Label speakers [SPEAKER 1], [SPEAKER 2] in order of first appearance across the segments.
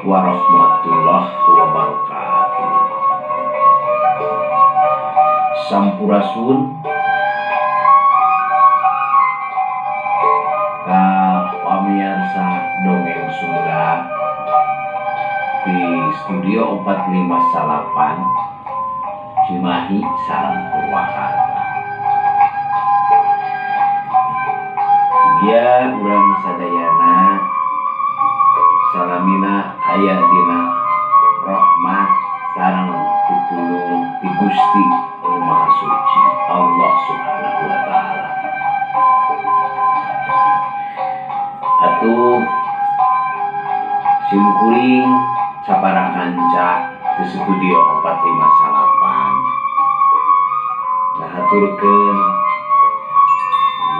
[SPEAKER 1] Warahmatullahi wabarakatuh. Sampurasun ka pamirsa dongeng Sunda di Studio 459 Cimahi sareng Purwakarta. Dia urang sadayana salamina aya dina rahmat sareng pitulung ti Gusti Anu Maha Suci Allah Subhanahu wa Ta'ala. Atuh simkuring sapara kanca di Studio 459 ngahaturkeun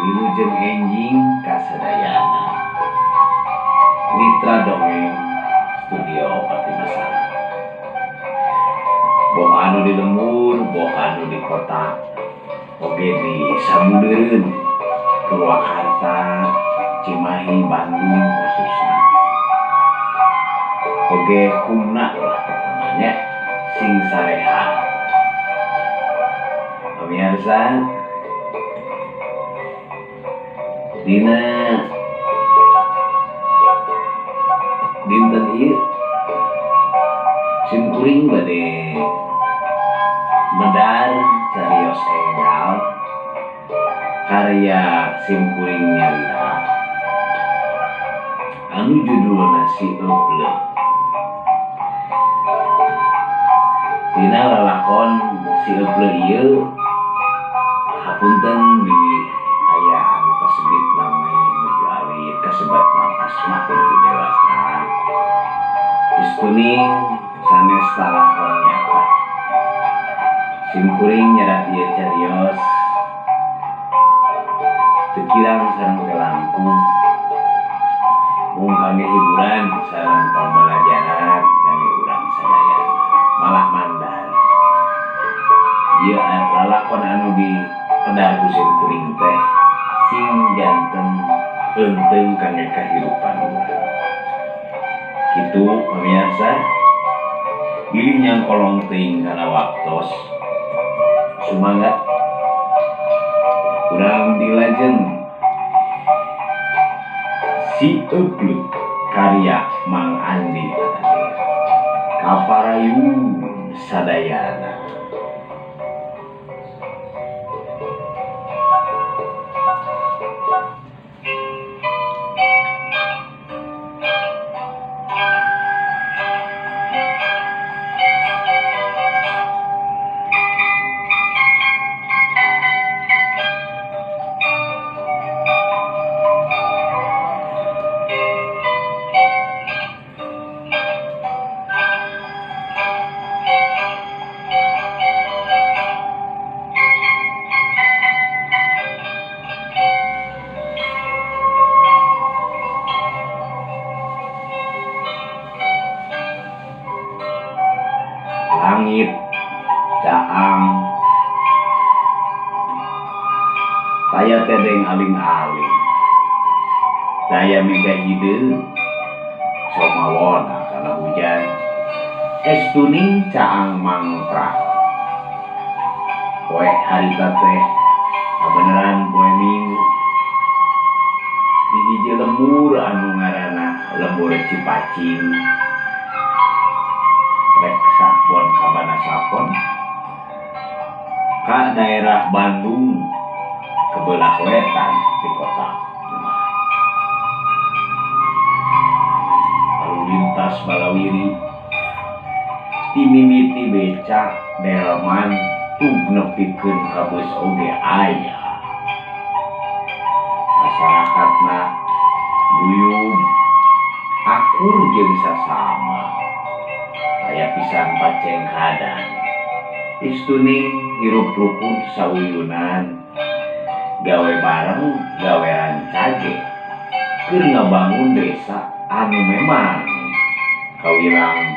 [SPEAKER 1] wilujeng enjing ka sadayana mitra dongeng Studio 459. Boh anu di lembur, boh anu di kota, oge di samudeureun Purwakarta, Cimahi, Bandung khususna. Oge kumna lah pokoknya nya sing sarehat. Pemirsa, dina dinten ieu simkuring bade medar carios enggal karya simkuring nyalira anu judulna Si Eupleu. Dina lalakon Si Eupleu ieu hapunten bilih aya anu kasebut namai nuju alit kasebat asma nuju dewasa. Istuning sanes lalakon nyata. Simkuring nyerat ieu carios teu kirang sareng teu langkung mung kangge hiburan sareng pambalajaran kangge urang sadayana malah mandar. Ieu lalakon anu dipedar ku simkuring teh sing janten eunteung kangge kahirupan urang. Kitu pamirsa, bilih nyangkolong teuing kana waktos. Sumangga urang dilajeng Si Eupleu karya Mang Andi Anadir. Kaparayun sadayana. Langit caang taya tedeng aling-aling taya mega hideung somawona kana hujan estuning caang mangprak poe harita teh kabeneran poe Minggu di hiji lembur anu ngaranna lembur Cipacing rek sapon kabana sapon ka daerah Bandung kebelah wetan di kota. Lalu lintas balawiri timimiti becak delman tug nepikeun ka beus oge aya. Masyarakatna guyub akur jeung sasama. Aya pisan pacengkadan istuning hirup rukun sauyunan gawe bareng gawe rancage keur ngabangun desa anu memang kawilang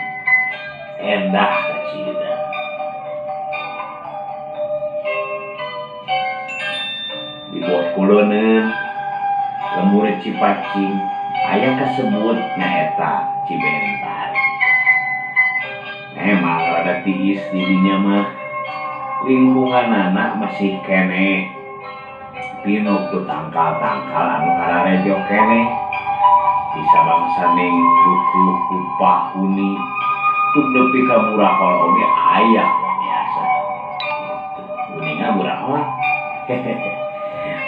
[SPEAKER 1] endah kacida. Di bawah kuloneun lembur Cipacing aya kasebut nyaeta Cibentar. Memang rada tiis didinya mah lingkungan anak masih keneh pinuh ku tangkal-tangkal anu hararejo keneh bisa bangsaning duku upah huni tuk nepi ka burahol oge aya biasa gitu. Uninga burahol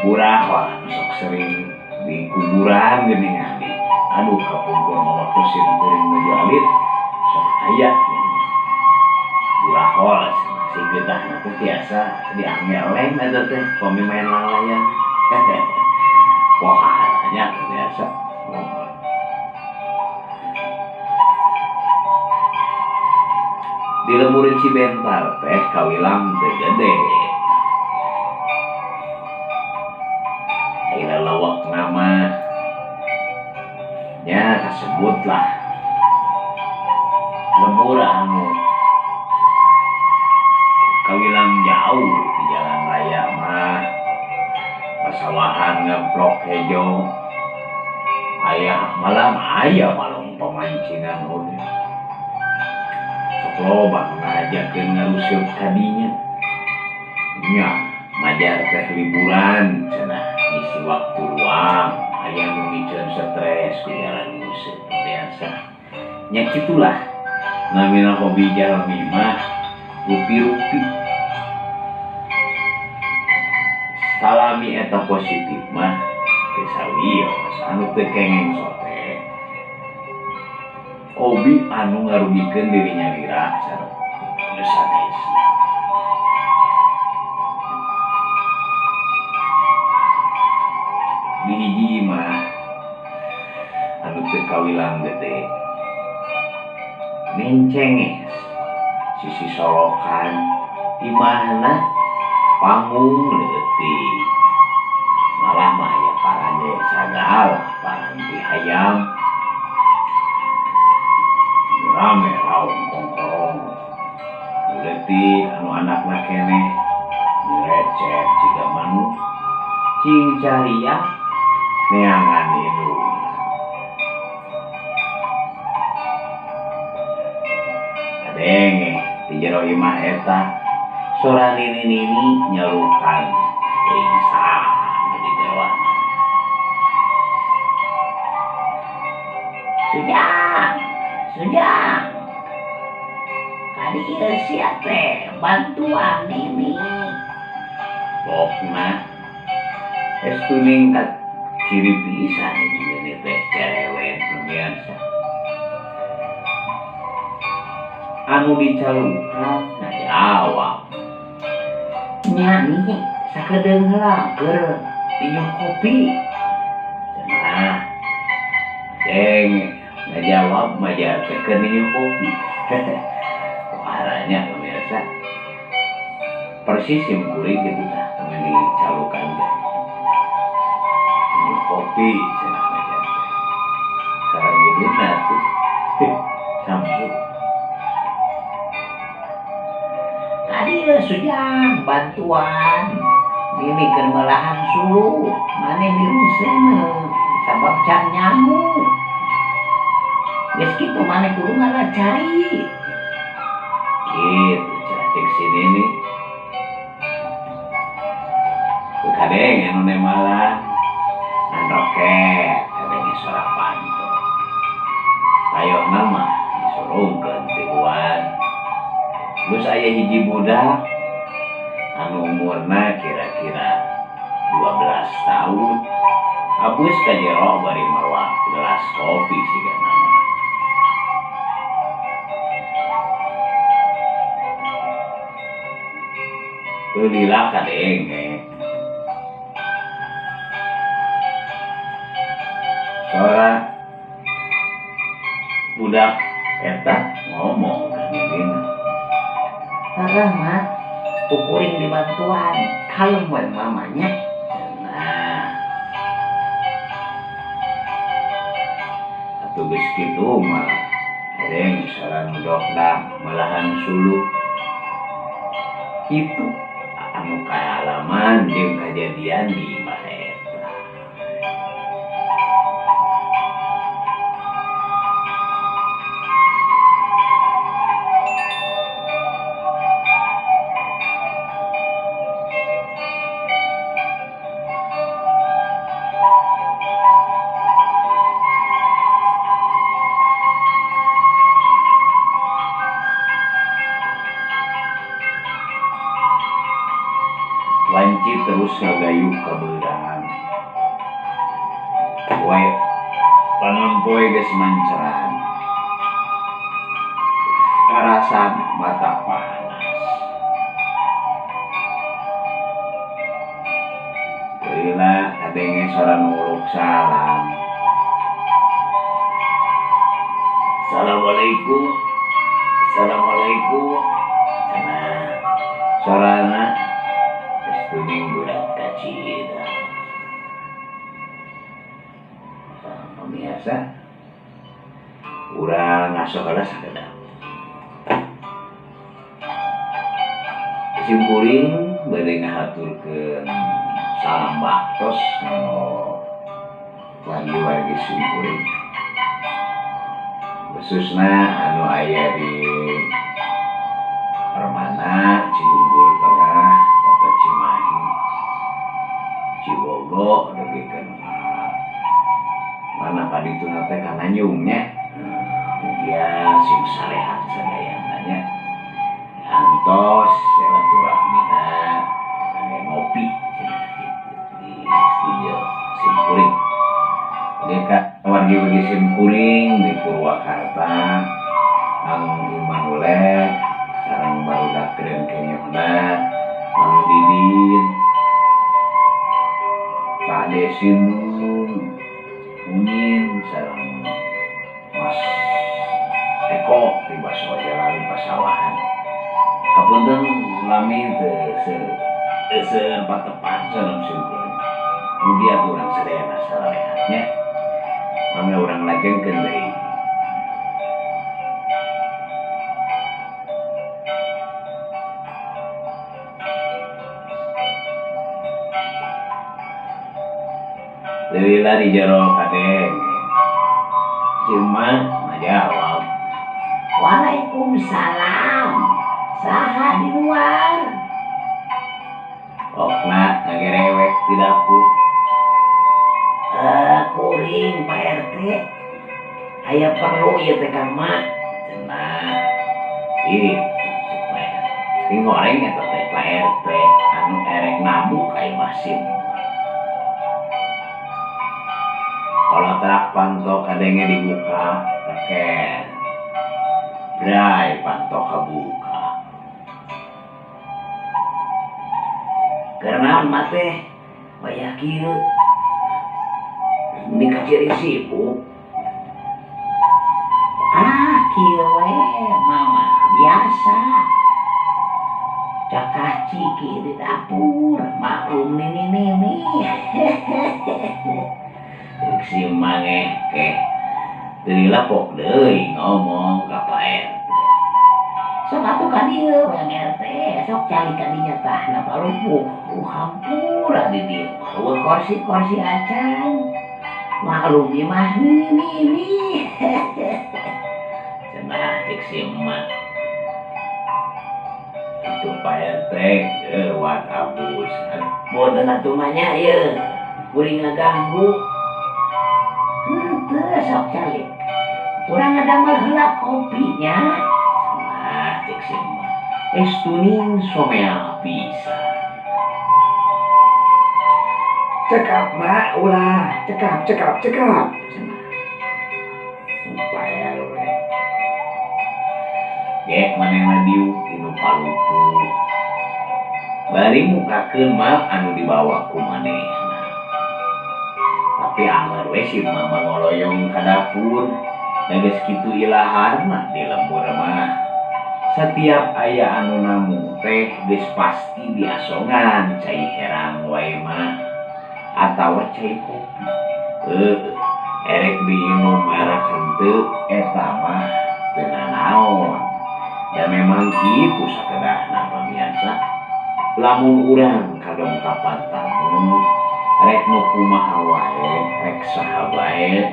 [SPEAKER 1] burahol sok sering di kuburan geuningan di aduh kapungkur mah waktu sim kuring nuju alit sok aya geuningan burahol si getahna teh tiasa diangge eleng eta teh pami main layang pohara nya biasa. Di lembur Cibentar teh kawilang teu gede aya lewek nama nya kasebutlah lembur anu kawilang jauh di jalan raya mah pasawahan ngeplok hejo aya malam aya malung pemancingan oge sok loba nu ngajakeun ngaruseut ka dinya nya majar teh liburan cenah ngisi waktu luang aya nu miceun stres ku jalan nguseup biasa nya kitulah namina hobi jalmi mah rupi-rupi salami eta positif mah teu sawios anu teu kengeng sote hobi anu ngarugikeun diri nyalira sareng nu sanes. Di hiji mah anu teu kawilang gede nencenges sisi solokan imahna panggung leutik malah mah aya paranje sagala paranti hayam rame raung kongkorong leutik anu anakna keneh ngerecek jiga manuk cing cariak neangan indungna kadenge di jero imah eta sora nini-nini nyelukan teuing saha nu di jeroana. Sujang, Sujang, kadieu sia teh bantuan nini. Pokna estu ningkat ciri pisan ini teh cerewet biasa. Anu dicalukan ngajawab nya nih sakedeung heula keur minum kopi cenah deng ngajawab majar teh keur minum kopi. Waranya pemirsa persis sim kuring gitu tah temen dicalukan teh minum kopi cenah majar teh sareng udutna tuh sampu. Kadieu Sujang bantuan nini keur meulahan suluh maneh dirungseuneu sabab can nyamu geus kitu maneh kudu ngala cai kitu cenah cek si nini. Teu kadenge anu nemalan ngan roket kadenge sora panto tayohna mah disurungkeun tiluan. Terus aya hiji budak anu umurna kira-kira 12 tahun abus ka jero bari mawa gelas kopi siga nama. Lila kadenge sora budak eta ngomong ka ninina. Heeh mah kuring dibantuan kalem we mamanya cenah. Atuh geus kitu mah kadeng sora nu dokdang meulahan suluh kitu anu kaalaman jeung kajadian di imah eta. panci terus ngagayuh ka beurang. Poe panon poe geus manceran. Karasan mata panas. Lila kadenge sora nguluk salam. Assalamualaikum. Assalamualaikum. Cenah sorana geus tuning budak kacida. Pemirsa, urang ngaso heula sakedap. Simkuring bade ngahaturkeun salam baktos kanggo wargi-wargi simkuring. Khususna anu aya di Permana, Cigugur Tengah, Kota Cimahi, Cibogo, dugikeun ka mana ka dituna teh ka Nanjung nya. Mugia sing sarehat sadayana nya. Antos silaturahmina kangge ngopi cenah kitu di studio simkuring. Oke ka wargi-wargi simkuring di Purwakarta, Mang Imanulek sareng barudak Grand Kenyona, Mang Didin, Pak Desinun, Unin sareng Mas Eko di Baso Jalali Pasawahan. Kapunten lami teu seueur patepang sareng simkuring. Mugi atuh urang sadayana sararehat nya. Mangga urang lajengkeun deui. Lila di jero kadenge. Si emak ngajawab, Waalaikumsalam. Saha di luar? Okna ngagerewek di dapur. Kuring Pak RT. Aya perlu ieu teh ka mak. Cenah. Ih, cek Pak RT. Sing goreng eta teh Pak RT anu erek nabuk ka imah sim. Kolotrak panto kadenge dibuka, reken. Bray panto kabuka. Keur naon mah teh? Wayah kieu. Ini kaciri sibuk. Ah, kieu we mama biasa. Cakah ciki di dapur, maklum nini-nini. Cek si mangekeh. Teu dilapok deui ngomong ka Pak RT. Sok atuh ka dieu Bang RT, sok calik ka dinya tah na palupuh. Hampura di dieu. Eueuh korsi-korsi acan. Maklum ieu mah nini-nini. Cenah cek si emak. Itu Pak RT wat abus. Boten atuh mah nya ieu. Kuring ngaganggu. Henteu sok calik. Urang ngadamel heula kopinya. Cenah cek si emak. Es tuning somea pisan.
[SPEAKER 2] Cekap mak ulah, cekap cekap cekap.
[SPEAKER 1] Cenah. Pak RW. Gek manehna diuk dinu palupuh. Bari mukakeun map anu dibawa ku manehna. Tapi anger we si mama ngoloyong ka dapur. Da geus kitu ilaharna di lembur mah. Setiap aya anu namu teh geus pasti diasongan cai herang wae mah atawa cai kopi. Erek diinum arak henteu eta mah teu nanaon. Da memang kitu sakedahna pamiarsa. Lamun urang kadongkapan tamu rek nu kumaha wae, rek saha bae,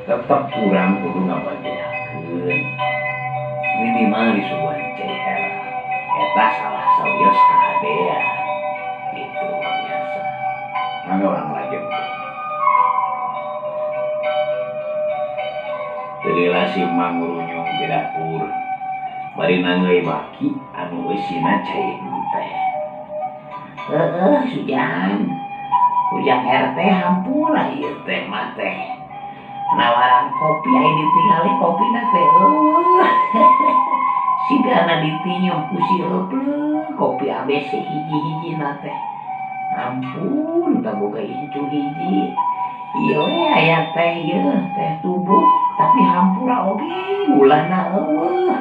[SPEAKER 1] tetep urang kudu ngabageakeun. Minimal disuguhan cai herang. Eta salah sawios kahadean. Gitu pamiarsa. Mangga urang lajengkeun. Teu lila si mangurunyung ti dapur. Bari nangeui baki anu eusina cai teh.
[SPEAKER 2] Heeh, Sujan. Ujang RT hampura ieu teh mah teh. Nawaran kopi aya ditingali kopina teh eueuh. Sigana ditinyoh ku si eupleuh kopi ABC hiji-hijina teh. Ampun, kaboga incu hiji. Ieu we aya teh ieu teh tubruk tapi hampura oge gulana eueuh.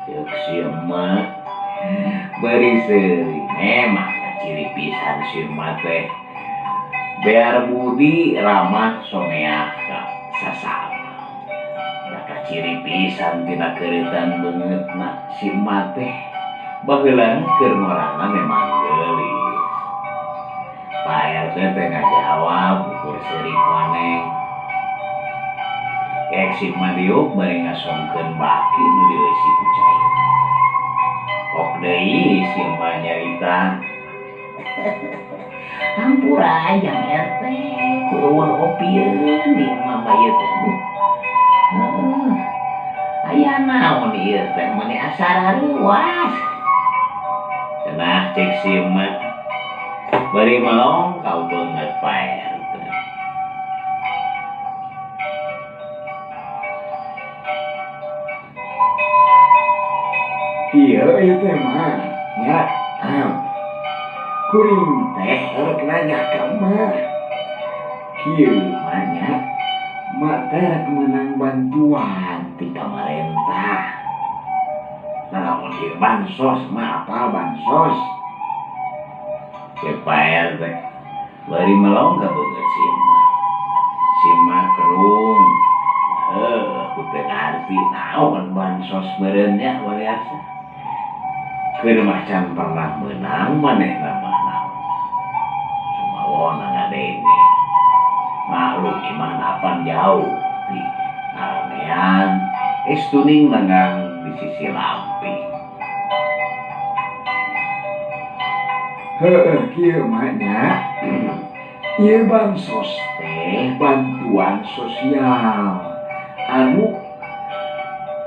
[SPEAKER 1] Ceuk si emak bari seuri memang ciri pisan si emak teh. Bear budi ramah someah ka sasama. Da kaciri pisan tina keureutan beungeutna si emak teh. Baheulana keur ngorana memang geulis. Pak RT teh ngajawab ukur seuri koneng. Ek si emak diuk bari ngasongkeun baki nu dieusi ku cai. Pok deui si emak nyarita.
[SPEAKER 2] Hampura jang RT ku eueuh opieun di emak mah ieu teh. Aduh. Heeh. Aya naon ieu teh meuni asa rareuwas.
[SPEAKER 1] Cenah cek si emak. Bari melong ka beungeut Pak RT.
[SPEAKER 2] Ieu ieu teh mah nya. Kuring teh rek nanya ka emak. Kieu mah nya, emak teh rek meunang bantuan ti pamarentah. Nah, lamun ieu bansos mah apal bansos?
[SPEAKER 1] Ceuk Pak RT. Bari melong ka beungeut si emak. Si emak kerung. Heuh, aku teu ngarti naon bansos meureun nya biasa. Keur mah can pernah meunang manehna mah naon. Sumawona ngadenge. Maklum imah napan jauh ti ngaramean geus tuning nanggang di sisi lamping.
[SPEAKER 2] Heueuh kieu mah nya. Ieu bansos teh bantuan sosial anu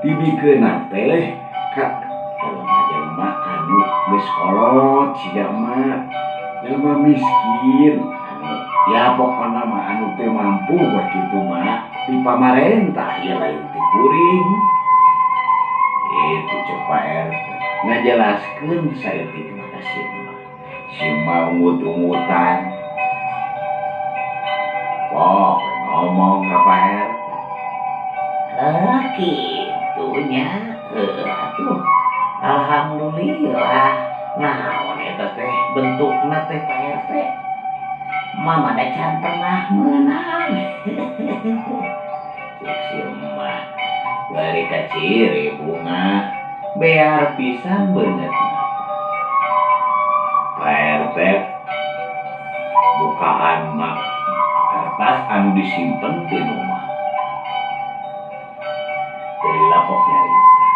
[SPEAKER 2] dibikeunna teh ka
[SPEAKER 1] jelema-jelema anu geus kolot siga emak,
[SPEAKER 2] jelema miskin anu ya pokona mah anu teu mampu we kitu mah ti pamarentah ieu lain ti kuring.
[SPEAKER 1] Itu ceuk Pak RT ngajelaskeun saeutik mah ka si emak. Si emak ungut-ungutan. Wah, ngomong ka Pak RT.
[SPEAKER 2] Kitu nya. Heueuh atuh. Alhamdulillah. Naon eta teh bentukna teh Pak RT? Mama da can pernah meunang.
[SPEAKER 1] Ceuk si emak. Bari kaciri bunga bear pisan beungeutna. Pak RT bukaan mah kertas anu disimpen ti rumah. Teu lapok nyarita.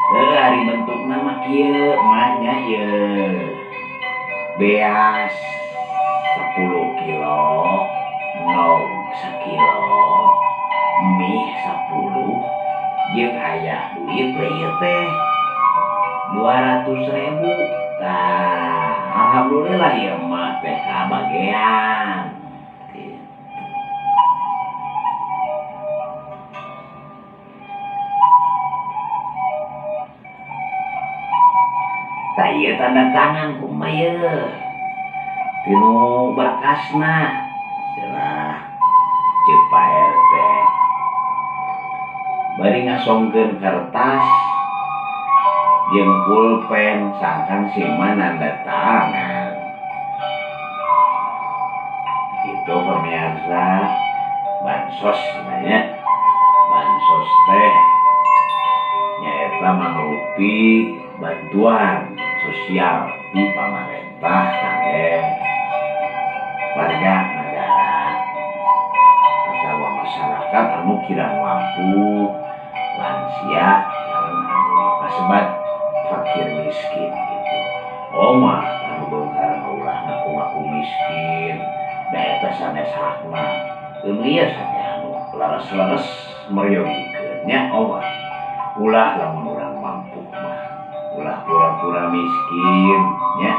[SPEAKER 1] Heuh, ari bentukna mah kieu mah nya ieu. Beas 10 kilo, nog sakilo, mie 10, jeung aya duit we ieu teh 200.000. Tah, alhamdulillah ieu mah teh kabagean. Gitu. Tah ieu tanda tangan kumaha ieu? Tinu berkasna. Cenah ceuk Pak RT. Bari ngasongkeun kertas jeung pulpen sangkan si emak nanda tangan. Gitu pemirsa, bansos nanya. Bansos teh nyaeta mangrupi bantuan sosial di pamarentah kangge warga negara atau masyarakat anu kirang mampu, lansia sareng anu kasebat fakir miskin gitu. Omah anu beunghar ulah ngaku-ngaku miskin, da eta sanes hakna. Keun ieu saja anu leres-leres meryogikeun nya omah. Ulah lamun urang mampu mah, ulah pura-pura miskin nya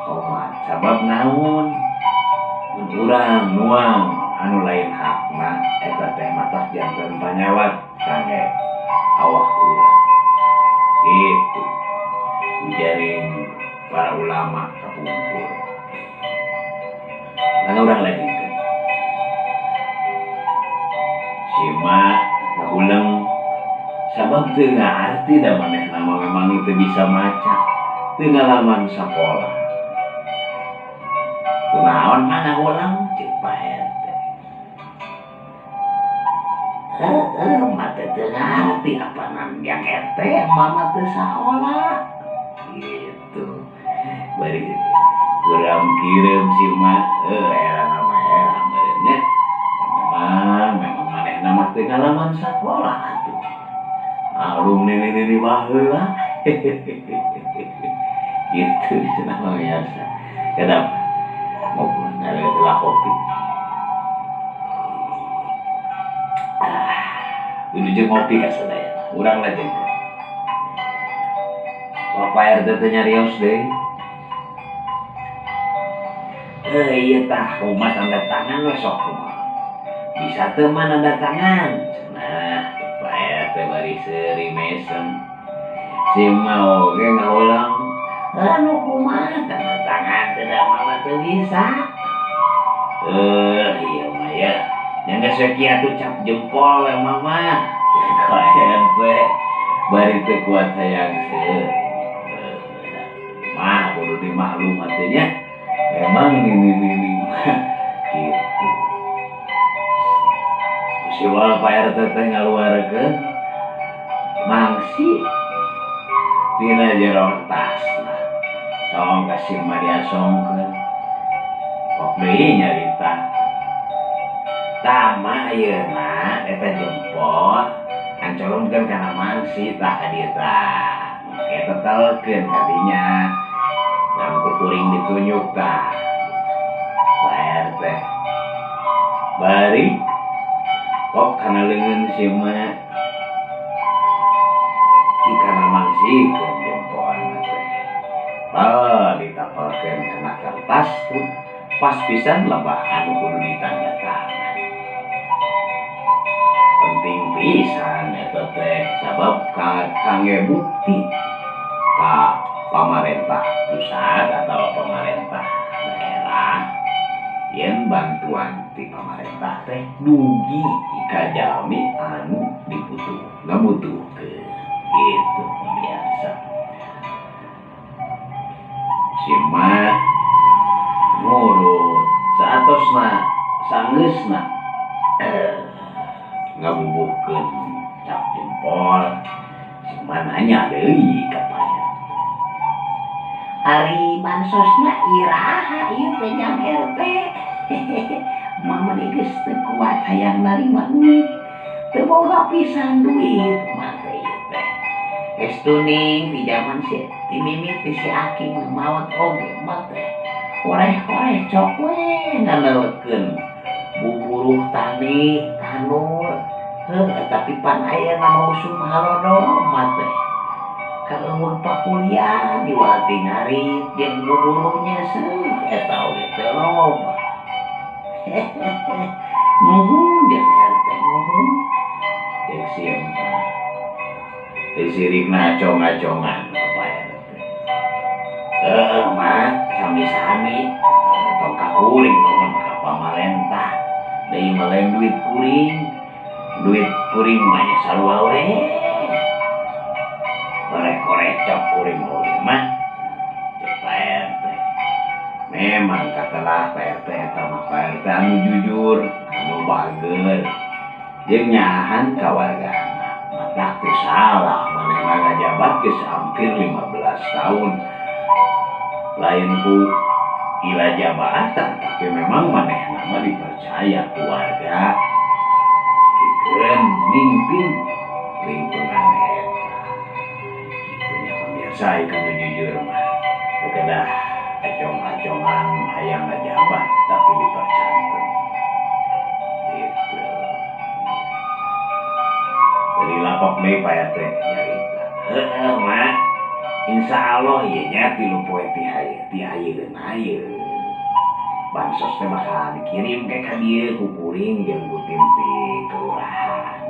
[SPEAKER 1] omat sabab naon mun urang nuang anu lain hakna eta teh matak janten panyawat kangge awak urang gitu ujaring para ulama kapungkur. Nah urang lajengkeun si emak ngahuleng sabab teu ngarti da manehna mah memang teu bisa maca teu ngalaman sakola. Kunaon mah ngahuleng ceuk Pak RT. Heueuh mah teu ngarti apanan jang RT mama teu sakola gitu. Bari kuram kirim si emak era nama era meureun nya. Memang manehna mah teu ngalaman sakola atuh. Alumni nini baheula. Gitu cenah mah biasa. Kedap ngobrol ngareutlah kopi. Wilujeng ngopi ka sadaya. Urang lajengkeun. Bapak RT teh nyarios deui. Ieu tah kumaha tanda tangan we sok kumaha. Bisa teu mah tanda tangan. Cenah Pak RT bari seuri mesem. Si emak oge ngahuleng. Anu kumaha tanda tangan teh da mama teu bisa. Ieu mah ya. Nya geus we kieu atuh cap jempol we mama. Pak RT bari teu kuat hayang seueur. Mah kudu dimaklum atuh nya. Emang nini-nini mah gitu. Si Pak RT teh ngaluarkeun mangsi tina jero tasna. Song ka si emak diasongkeun. Kok deui nyarita. Tama ayeuna eta jempol ancolongkeun kana mangsi tah ka dieu tah. Make tetelkeun ka dinya. Ngan ku kuring ditunjuk tah. Pak RT. Bari kok kana leungeun si emak. Ki kana mangsikeun jempolna teh. Ditapelkeun kana kertas tuh pas pisan lebah anu kudu ditandatangan. Penting pisan eta teh sabab kangge bukti ka pamarentah pusat atau pamarentah daerah yen bantuan ti pamarentah teh dugi ka jalmi anu dibutuh ngabutuhkeun gitu pemirsa. Si emak ngurut saatosna sanggeusna ngabubuhkeun cap jempol si emak nanya deui ka Pak RT.
[SPEAKER 2] Ari bansosna iraha ieu teh jang RT. Mama geus teu kuat hayang narima duit. Teu boga pisan duit mah teh ieu teh. Geus tuning di jaman si ti mimiti si Aki maot oge mah teh. Koreh-koreh cok we nganelkeun buburuh tani tanur. Heuh tapi pan ayeuna mah usum halodo mah teh. Kaeuweuh pakuliah diwati ngarit jeung buburuhnya seuh eta oge teu loba. Nuhun jeung RT nuhun.
[SPEAKER 1] Ceuk si emak. Disirikna acong-acongan ka Pak RT. Heueuh mah sami-sami tong ka kuring nuhun ka pamarentah. Deui mah lain duit kuring. Duit kuring mah nya sarua we. Korek-korek cok kuring oge mah. Ceuk Pak RT. Memang katelah Pak RT eta mah Pak RT anu jujur, anu bager. Jeung nyaahan ka wargana. Matak teu salah manehna ngajabat geus hampir 15 tahun. Lain ku ila jabatan tapi memang manehna mah dipercaya ku warga. Pikeun mimpin lingkungan eta. Kitu nya pemirsa ieu nu jujur mah. Teu kedah acong-acongan hayang ngajabat tapi dipercanten. Gitu. Jadi lapok deui Pak RT nyarita. Heueuh mak. Insya Allah ieu nya 3 poe ti ayeuna ieu. Bansos teh bakal dikirim ke ka dieu ku kuring jeung ku tim ti kelurahan.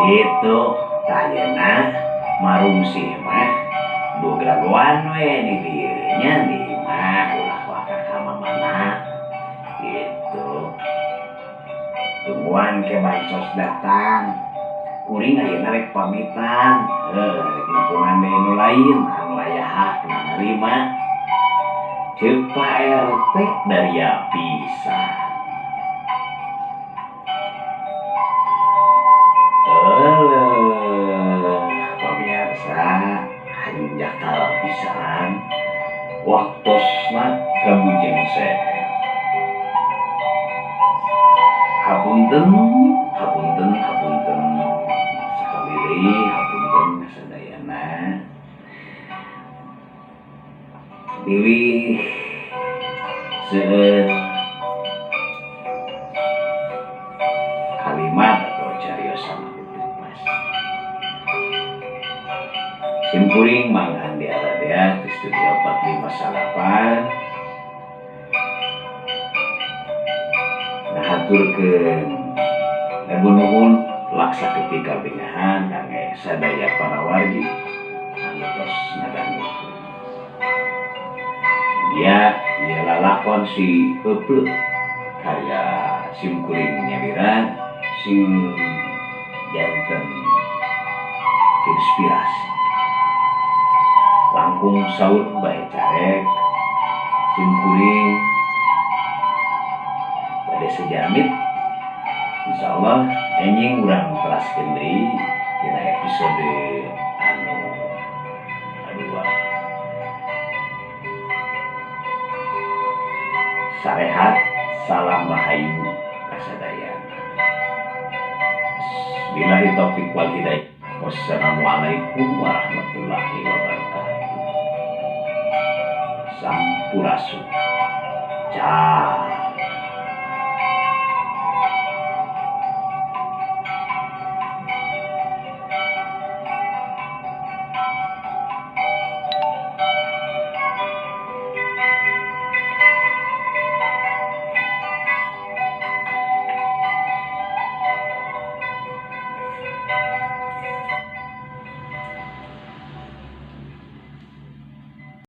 [SPEAKER 1] Gitu ayeuna marungsih mah dua gelagoan we di dieu nya di mah ulah waka ka mamana gitu. Tungguan ke bansos datang. Kuring ayeuna rek pamitan, rek nepungan deui nu lain anu aya hak narima. Ceuk Pak RT daria pisan. Pemirsa, hanjakal pisan waktosna kabujeng seher. Hapunten, hapunten, hapunten. Sekali deui hapunten sadayana. Pilih seueur kalimat atau cariosan anu pas. Simkuring Mang Andi Aradea di studio 458 ngahaturkeun ribu nuhun laksa ketika bingahan kangge sadaya para wargi anu tos ngadangukeun. Dia ialah lakon si Eupleu karya simkuring nyaliran sing janten inspirasi. Langkung saur bae carek simkuring bade sejamit. Insyaallah enjing urang teraskeun deui dina episode anu kadua. Sarehat, salam rahayu kasadayana. Billahi taufik wal hidayah. Wassalamualaikum warahmatullahi wabarakatuh. Sampurasun. Ciao.